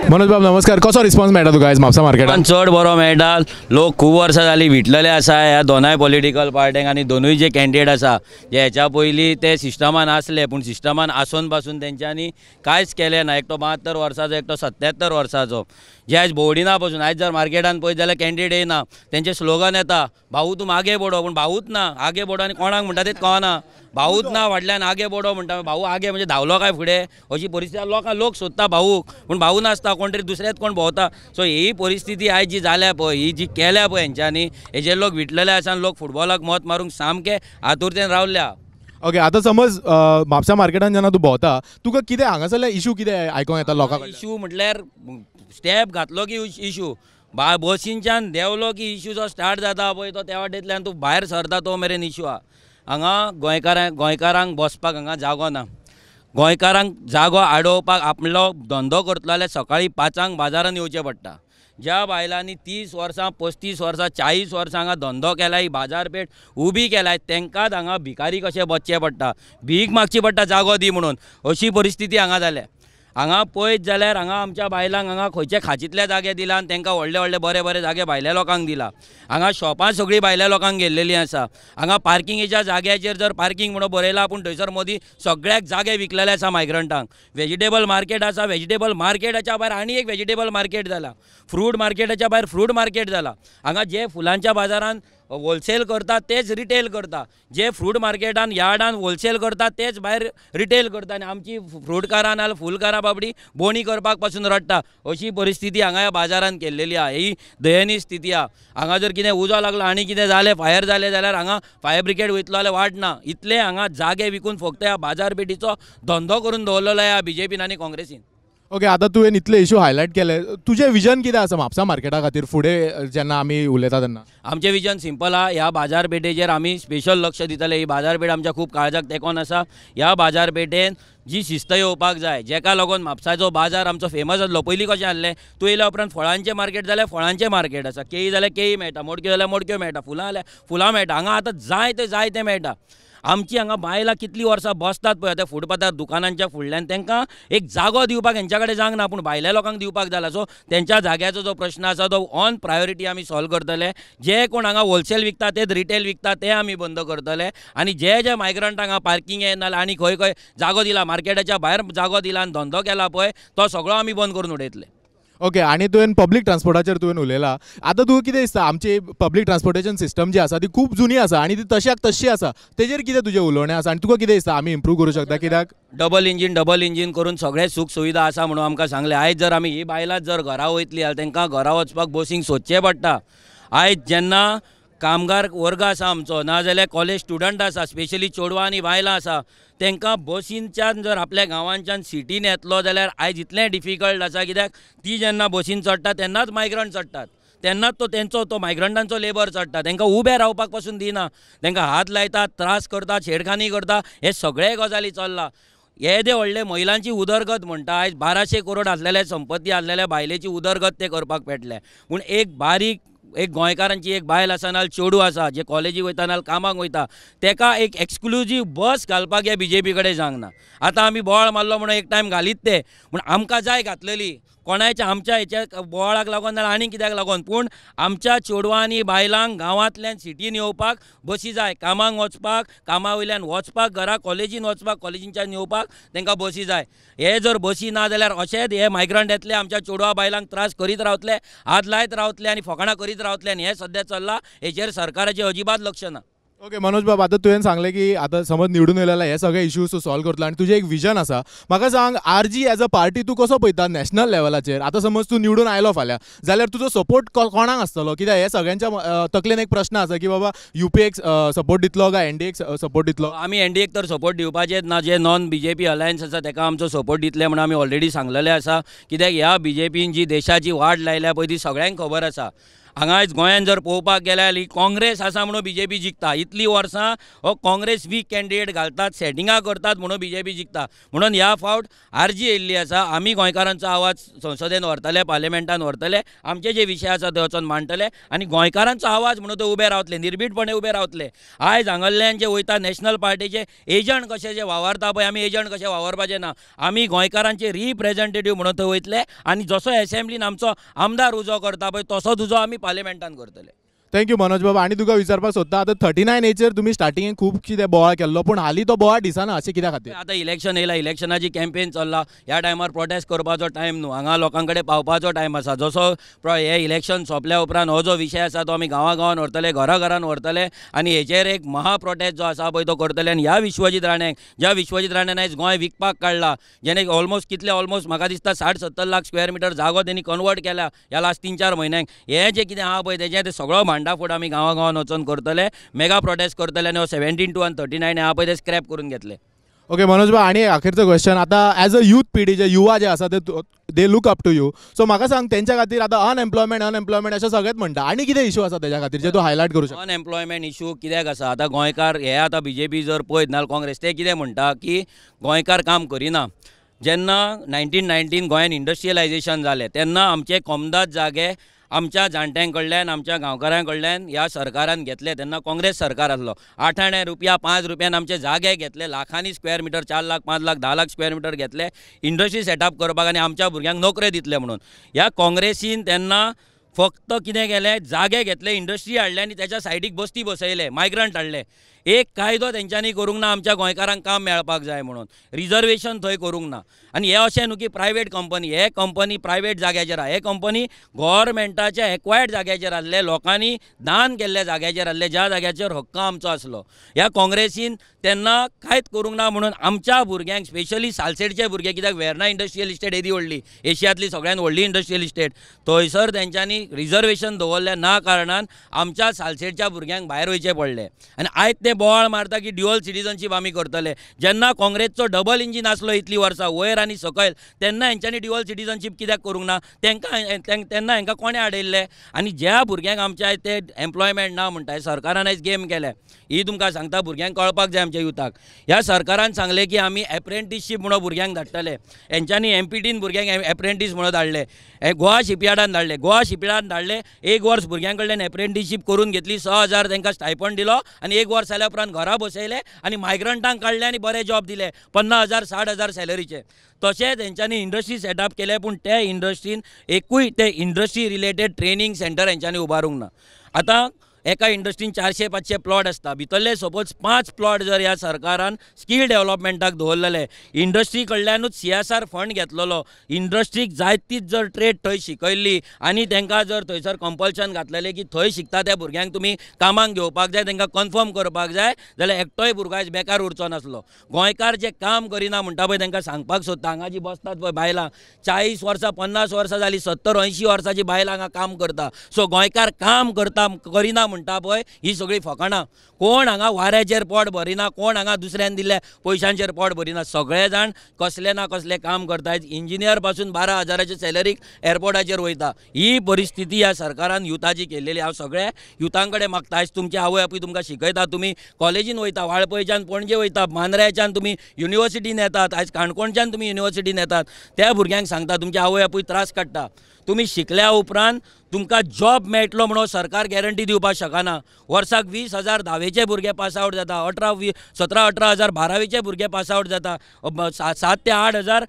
मनोज बाब नमस्कार, कसो रिस्पॉन्स मेळटा तुका आयज म्हापसा मार्केटान? चड बरो मेळटा. लोक खूब वर्सां जालीं विटलेले आसा ह्या दोनाय पॉलिटिकल पार्ट्यांक आनी दोनूय जे कॅन्डिडेट आसा जे हेच्या पयलीं ते सिस्टमान आसले पूण सिस्टमान आसून पासून तेंच्यांनी कांयच केलें ना. एकटो 72 वर्सांचो, एकटो 77 वर्सांचो. जे आयज भोंवडिना पसून आयज जर मार्केटान पळयत जाल्यार कॅन्डिडेट येना, तेंचे स्लोगन येता भाऊ तूं आगे बोडो, पूण भाऊच ना. आगे बोडो आनी कोणाक म्हणटा तेच कळना. भाऊच ना फाटल्यान आगे बोडो म्हणटा, भाऊ आगे म्हणजे धांवलो काय फुडें अशी परिस्थिती. लोकां लोक सोदता भाऊक पूण भाऊ नासता, कोण तरी दुसरेच कोण भोंवता. सो ही परिस्थिती आयज जी जाल्या पळय, ही जी केल्या पळय हेंच्यांनी, हेजेर लोक विटलेले आसा आनी लोक फुटबॉलाक मत मारूंक सामके आतुरतेन रावल्या. ओके, आतां समज म्हापसा मार्केटान जेन्ना तूं भोंवता तुका कितें हांगासरले इशू कितें आयकोंक येता लोकां? इशू म्हटल्यार स्टेप घातलो की इशू, बसींच्यान देंवलो की इशू जो स्टार्ट जाता पळय तो त्या वाटेंतल्यान तूं भायर सरता तो मेरेन इशू आहा. हांगा गोंयकारांक बसपाक हांगा जागो ना. गोंयकारांक जागो आडोवपाक आपलो धंदो करतलो जाल्यार सकाळीं 5 बाजारान येवचें पडटा. ज्या बायलांनी 30 वर्सां, 35 वर्सां, 40 वर्सां हांगा धंदो केला, ही बाजारपेठ उबी केलाय, तांकांच हांगा भिकारी कशें बसचें पडटा, भीक मागची पडटा जागो दी म्हणून. अशी परिस्थिती हांगा जाल्या. हांगा पळयत जाल्यार हांगा आमच्या बायलांक हांगा खंयचे खाचींतले जागे दिला आनी तांकां व्हडले व्हडले बरे बरे जागे भायल्या लोकांक दिला. हांगा शॉपां सगळीं भायल्या लोकांक गेल्लेलीं आसा. हांगा पार्किंगेच्या जाग्याचेर जर पार्किंग म्हणून बरयलां पूण थंयसर मदीं सगळ्याक जागे विकलेले आसा मायग्रंटांक. वेजिटेबल मार्केट आसा, वेजिटेबल मार्केटाच्या भायर आनी एक वेजिटेबल मार्केट जाला, फ्रूट मार्केटाच्या भायर फ्रूट मार्केट जाला. हांगा जे फुलांच्या बाजारान होलसेल करता तेच रिटेल करता, जे फ्रूट मार्केटान यार्डान होलसेल करता तेच भायर रिटेल करता आनी आमची फ्रूटकारां नाल्यार फुलकारां बाबडी बोणी करपाक पासून रडटा. अशी परिस्थिती हांगा ह्या बाजारान केल्लेली आहा. ही दयनीय स्थिती आहा. हांगा जर कितें उजो लागलो आनी कितें जालें, फायर जालें जाल्यार हांगा फायर ब्रिगेड वयतलो जाल्यार वाट ना. इतले हांगा जागे विकून फक्त ह्या बाजारपेठीचो धंदो करून दवरलेलो ह्या बीजेपीन आनी काँग्रेसीन. ओके, आतां तुवें इतले इशू हायलायट केले, तुजें विजन कितें आसा म्हापसा मार्केटा खातीर फुडें जेन्ना आमी उलयता तेन्ना? आमचें विजन सिंपल आहा. ह्या बाजारपेठेचेर आमी स्पेशल लक्ष दितले. ही बाजारपेठ आमच्या खूब काळजाक तेंकोन आसा. ह्या बाजारपेठेन जी शिस्त येवपाक जाय, जेका लागून म्हापसाचो बाजार आमचो फेमस आसलो. पयलीं कशें आसलें, तूं येयल्या उपरांत फळांचें मार्केट जाल्यार फळांचें मार्केट आसा, केळी जाल्यार केळी मेळटा, मोडक्यो जाल्यार मोडक्यो मेळटा, फुलां जाल्यार फुलां मेळटा. हांगा आतां जाय तें जाय तें मेळटा. आमची हांगा बायलां कितलीं वर्सां बसतात पळय त्या फुटपाथार दुकानांच्या फुडल्यान, तांकां एक जागो दिवपाक हेंच्या कडेन जांग ना पूण भायल्या लोकांक दिवपाक जाला. सो तेंच्या जाग्याचो जो प्रश्न आसा तो ऑन प्रायोरिटी आमी सॉल्व करतले. जे कोण हांगा होलसेल विकता तेच रिटेल विकता ते आमी बंद करतले आनी जे जे मायग्रंट हांगा पार्किंग नाल्यार आनी खंय खंय जागो दिला, मार्केटाच्या भायर जागो दिला आनी धंदो केला पळय तो सगळो आमी बंद करून उडयतले. ओके, आनी तुवें पब्लीक ट्रान्सपोर्टाचेर तुवें उलयला. आतां तुका कितें दिसता आमची पब्लीक ट्रान्सपोर्टेशन सिस्टम जी आसा ती खूब जुनी आसा आनी ती तशाक तशी आसा, तेजेर कितें तुजें उलोवणें आसा आनी तुका कितें दिसता आमी इम्प्रूव करूं शकता? कित्याक डबल इंजीन करून सगळे सूख सुविधा आसा म्हणून आमकां सांगलें. आयज जर आमी ही बायलां जर घरा वयतली जाल्यार तांकां घरा वचपाक बसींक सोदचें पडटा. आयज जेन्ना कामगार वर्ग आसा आमचो, नाजाल्यार कॉलेज स्टुडंट आसा, स्पेशली चेडवां आनी बायलां आसा, तांकां बसींच्यान जर आपल्या गांवांच्यान सिटीन येतलो जाल्यार आयज इतलें डिफिकल्ट आसा. कित्याक ती जेन्ना बसीन चडटा तेन्नाच मायग्रंट चडटात, तेन्नाच तो तेंचो तो मायग्रंटांचो लेबर चडटा, तांकां उबे रावपाक पासून दिना, तांकां हात लायतात, त्रास करता, छेडखानी करता. हे सगळे गजाली चल्ला. येदे व्हडले महिलांची उदरगत म्हणटा, आयज 1200 करोड आसलेले संपत्ती आसलेल्या बायलेची उदरगत ते करपाक पेटले, पूण एक बारीक एक गोंयकारांची एक बायल आसा नाल्यार चेडूं आसा जे कॉलेजीक वयता नाल्यार कामाक वयता तेका एक एक्सक्लुजीव बस घालपाक ह्या बीजेपी कडेन जावंक ना. आतां आमी बोवाळ मारलो म्हणून एक टायम घालीत ते, पूण आमकां जाय घातलेली कोणाच्या आमच्या हेच्या बोवाळाक लागून नाल्यार आनी कित्याक लागून, पूण आमच्या चेडवां आनी बायलांक गांवांतल्यान सिटीन येवपाक बसी जाय, कामाक वचपाक, कामा वयल्यान वचपाक, घरा कॉलेजीन वचपाक, कॉलेजींच्यान येवपाक तांकां बसी जाय. हे जर बसी ना जाल्यार अशेंच हे मायग्रंट येतले, आमच्या चेडवां बायलांक त्रास करीत रावतले, हात लायत रावतले आनी फकाणां करीत रावतले. आनी हें सद्या चल्लां, हेचेर सरकाराचें अजिबात लक्ष ना. ओके मनोज बाब, आतां तुवें सांगलें की आतां समज निवडून येयले जाल्यार हे सगळे इश्यूज तूं सॉल्व करतलो आनी तुजें एक विजन आसा. म्हाका सांग, आरजी एज अ पार्टी तूं कसो पळयता नॅशनल लेवलाचेर? आतां समज तूं निवडून आयलो फाल्यां जाल्यार तुजो सपोर्ट कोणाक आसतलो? कित्याक हे सगळ्यांच्या तकलेन एक प्रश्न आसा की बाबा युपीएक सपोर्ट दितलो काय एनडीएक सपोर्ट दितलो? आमी एनडीएक तर सपोर्ट दिवपाचेच ना. जे नॉन बीजेपी अलायन्स आसा ताका आमचो सपोर्ट दितले म्हणून आमी ऑलरेडी सांगलेलें आसा. कित्याक ह्या बीजेपीन जी देशाची वाट लायल्या पळय ती सगळ्यांक खबर आसा. हांगा आयज गोंयान जर पळोवपाक गेल्यार ही काँग्रेस आसा म्हणून बीजेपी जिखता. इतलीं वर्सां हो काँग्रेस वीक कॅन्डिडेट घालतात, सेटिंगां करतात म्हणून बीजेपी जिखता. म्हणून ह्या फावट आरजी येयल्ली आसा. आमी गोंयकारांचो आवाज संसदेन व्हरतले, पार्लमेंटान व्हरतले, आमचे जे विशय आसा ते वचोन मांडटले आनी गोंयकारांचो आवाज म्हणून ते उबे रावतले, निर्भीडपणे उबे रावतले. आयज हांगल्ल्यान जे वयता नॅशनल पार्टीचे एजंट कशे जे वावरता पळय, आमी एजंट कशे वावरपाचे ना, आमी गोंयकारांचे रिप्रेझेंटेटीव म्हणून थंय वयतले आनी जसो एसेंब्लीन आमचो आमदार उजो करता पळय तसोच उजो आमी पार्लमेंटान करतले. Thank you Manoj बाबा. आनी तुका विचारपाक सोदता, आतां 39 एचेर तुमी स्टार्टिंगेक खूब कितें बोवाळ केल्लो, पूण हालीं तो बोवाळ दिसना, अशें कित्या खातीर? आतां इलेक्शन येयला, इलेक्शनाची कॅम्पेन चल्ला, ह्या टायमार प्रोटेस्ट करपाचो टायम न्हू, हांगा लोकां कडेन पावपाचो टायम आसा. जसो हे इलेक्शन सोंपल्या उपरांत हो जो विशय आसा तो आमी गांवा गांवान व्हरतले, घरा घरान व्हरतले आनी हेचेर एक महा प्रोटेस्ट जो आसा पळय तो करतले. आनी ह्या विश्वजीत राण्याक, ज्या विश्वजीत राण्यान आयज गोंय विकपाक काडला, जेणे ऑलमोस्ट कितले ऑलमोस्ट म्हाका दिसता 60-70 लाख स्क्वेअर मिटर जागो तेणी कन्वर्ट केला ह्या लास्ट 3-4 म्हयन्यांक, हें जें कितें आहा पळय तेजें तें सगळो भांडाफोड आमी गांवा गांवान वचोन करतले, मेगा प्रोटेस्ट करतले आनी 17(2) आनी 39 आहा पळय ते स्क्रॅप करून घेतले. ओके मनोज भाई, आनी अखेरचो क्वेश्चन, आतां एज अ यूथ पिढी जे युवा जे आसा ते they look up to you, so म्हाका सांग तेंच्या खातीर आतां अनएम्प्लॉयमेंट अशें सगळेच म्हणटा, आनी कितें इशू आसा तेज्या खातीर जे तूं हायलायट करूं शकता? अनएम्प्लॉयमेंट इशू कित्याक आसा आतां गोंयकार हे आतां बीजेपी जर पळयत ना काँग्रेस, ते कितें म्हणटा की गोंयकार काम करिना. जेन्ना 1919 गोंयान इंडस्ट्रियलायजेशन जालें तेन्ना आमचे कोमदाद जागे आमच्या जाणट्यां कडल्यान, आमच्या गांवकारां कडल्यान ह्या सरकारान घेतले. तेन्ना काँग्रेस सरकार आसलो, 8 आणे रुपया 5 रुपयान आमचे जागे घेतले, लाखांनी square metre, 4 lakh 5 lakh 10 lakh square metre घेतले इंडस्ट्री सेटअप करपाक आनी आमच्या भुरग्यांक नोकऱ्यो दितले म्हणून. ह्या काँग्रेसीन तेन्ना फक्त कितें केलें, जागे घेतले, इंडस्ट्री हाडले आनी त्याच्या सायडीक बस्ती बसयले, मायग्रंट हाडले. एक कायदो तेंच्यांनी करूंक ना आमच्या गोंयकारांक काम मेळपाक जाय म्हणून, रिजर्वेशन थंय करूंक ना. आनी हें अशें न्हू की प्रायवेट कंपनी, हे कंपनी प्रायवेट जाग्याचेर आहा, हे कंपनी गोवोरमेंटाच्या एक्वायर्ड जाग्याचेर आसले, लोकांनी दान केल्ल्या जाग्याचेर आसले, ज्या जाग्याचेर हक्क आमचो आसलो. ह्या काँग्रेसीन तेन्ना कांयच करूंक ना म्हणून आमच्या भुरग्यांक, स्पेशली सालसेटचे भुरगे, कित्याक वेर्ना इंडस्ट्रियल इस्टेट येदी व्हडली, एशियांतली सगळ्यान व्हडली इंडस्ट्रियल इस्टेट, थंयसर तेंच्यांनी रिजर्वेशन दवरलें ना कारणान आमच्या सालसेटच्या भुरग्यांक भायर वयचें पडलें. आनी आयज ते बोवाळ मारता की ड्युअल सिटीजनशीप आमी करतले. जेन्ना काँग्रेसचो डबल इंजीन आसलो इतलीं वर्सां वयर आनी सकयल, तेन्ना हेंच्यांनी ड्युअल सिटीजनशीप कित्याक करूंक ना? तेंकां तेन्ना हेंकां कोणें हाडयल्लें? आनी ज्या भुरग्यांक आमच्या आयज ते एम्प्लॉयमेंट ना म्हणटा, सरकारान आयज गेम केल्या, ही तुमकां सांगता, भुरग्यांक कळपाक जाय आमच्या युथाक. ह्या सरकारान सांगलें की आमी एप्रेंटीसशीप म्हणून भुरग्यांक धाडटले, हेंच्यांनी एमपीटीन भुरग्यांक एप्रेंटीस म्हणून धाडले, गोवा शिपयार्डान धाडले, गोवा शिपयार्डान धाडले, 1 वर्स भुरग्यां कडल्यान एप्रेंटीसशीप करून घेतली, 6,000 तांकां स्टायपंड दिलो आनी 1 वर्स जाल्या उपरांत घरा बसयले आनी मायग्रंटांक काडले आनी बरे जॉब दिले 50,000 60,000 सॅलरीचे. तशेंच हेंच्यांनी इंडस्ट्री सेटअप केले, पूण ते इंडस्ट्रीन एकूय ते इंडस्ट्री रिलेटेड ट्रेनींग सेंटर हेंच्यांनी उबारूंक ना. आतां एका इंडस्ट्रीन 400-500 प्लॉट आसता, भितरले सपोज 5 प्लॉट जर ह्या सरकारान स्कील डेव्हलपमेंटाक दवरलेले, इंडस्ट्री कडल्यानूच CSR fund घेतलेलो, इंडस्ट्रीक जाय तीच जर ट्रेड थंय शिकयल्ली आनी तांकां जर थंयसर कंपल्शन घातलेलें की थंय शिकता त्या भुरग्यांक तुमी कामाक घेवपाक जाय, तांकां कन्फर्म करपाक जाय, जाल्यार एकटोय भुरगो आयज बेकार उरचो नासलो. गोंयकार जे काम करिना म्हणटा पळय तांकां सांगपाक सोदता, हांगा जी बसतात पळय बायलां, 40 वर्सां 50 वर्सां जालीं, 70-80 वर्सांची बायलां हांगा काम करता. सो गोंयकार काम करता करिना म्हणटा पळय ही सगळी फकाणां. कोण हांगा वाऱ्याचेर पोट भरिना, कोण हांगा दुसऱ्यान दिल्ल्या पयशांचेर पोट भरिना, सगळे जाण कसले ना कसले काम करता. इंजिनियर पासून 12,000 सॅलरीक एअरपोर्टाचेर वयता. ही परिस्थिती ह्या सरकारान युथाची केलेली. हांव सगळ्या युथां कडेन मागता, आयज तुमचे आवय बापूय तुमकां शिकयता, तुमी कॉलेजीन वयता, वाळपयच्यान पणजे वयता, मांद्र्याच्यान तुमी युनिवर्सिटीन येतात, आयज काणकोणच्यान तुमी युनिवर्सिटीन येतात, त्या भुरग्यांक सांगता तुमचे आवय बापूय त्रास काडटा, तुमी शिकल्या उपरांत तुमकां जॉब मेळटलो म्हणून सरकार गॅरंटी दिवपाक शकना. वर्साक 20,000 धावेचे भुरगे पास आवट जाता, 17-18 हजार बारावेचे भुरगे पास आवट जाता, 7 ते 8 हजार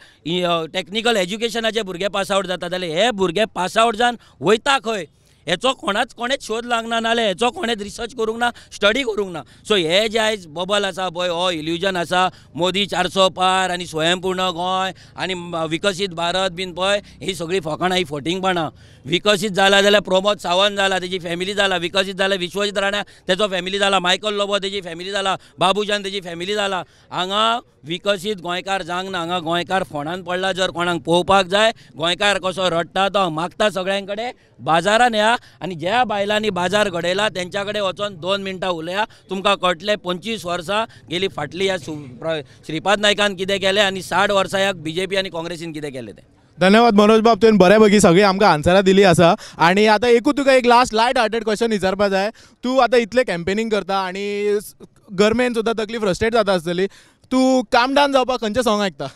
टॅक्निकल एज्युकेशनाचे भुरगे पास आवट जाता. जाल्यार हे भुरगे पास आवट जावन वयता खंय हेचो कोणेच शोध लागना, नाल्यार हेचो कोणेच रिसर्च करूंक ना, स्टडी करूंक ना. सो हे जे आयज बबल आसा पळय, हो इल्युजन आसा, मोदी 400 पार आनी स्वयंपूर्ण गोंय आनी विकसीत भारत बीन पळय, ही सगळी फकाणां, ही फटींगपणां. विकसीत जाला जाल्यार प्रमोद सावंत जाला, तेजी फॅमिली जाला, विकसीत जाल्यार विश्वजीत राणा तेचो फॅमिली जाला, मायकल लोबो तेजी फॅमिली जाला, बाबूजान तेजी फॅमिली जाला. हांगा विकसीत गोंयकार जावंक ना, हांगा गोंयकार फोंडान पडला. जर कोणाक पळोवपाक जाय गोंयकार कसो रडटा तो मागता सगळ्यां कडेन, बाजारान या आनी ज्या बायलांनी बाजार घडयला तेंच्या कडेन वचोन 2 मिनटां उलया, तुमकां कळटलें 25 वर्सां गेली फाटली ह्या श्रीपाद नायकान कितें केलें आनी 60 वर्सां ह्या बीजेपी आनी काँग्रेसीन कितें केलें तें. धन्यवाद मनोज बाब, तुवें बऱ्या पैकी सगळीं आमकां आन्सरां दिली आसा. आनी आतां एकूच तुका एक लास्ट लायट हार्टेड क्वेश्चन विचारपा जाय. तूं आतां इतलें कॅम्पेनींग करता आनी गरमेन सुद्दां तकली फ्रस्ट्रेट जाता आसतली, तूं काम डावन जावपाक खंयचें सॉंग आयकता?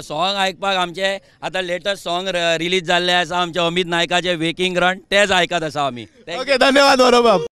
सॉंग आयकपाक आमचे आतां लेटस्ट सॉंग रिलीज जाल्लें आसा आमचे अमीत नायकाचे वेकिंग रन, तेच आयकत आसा आमी. ओके, धन्यवाद मनोज बाब.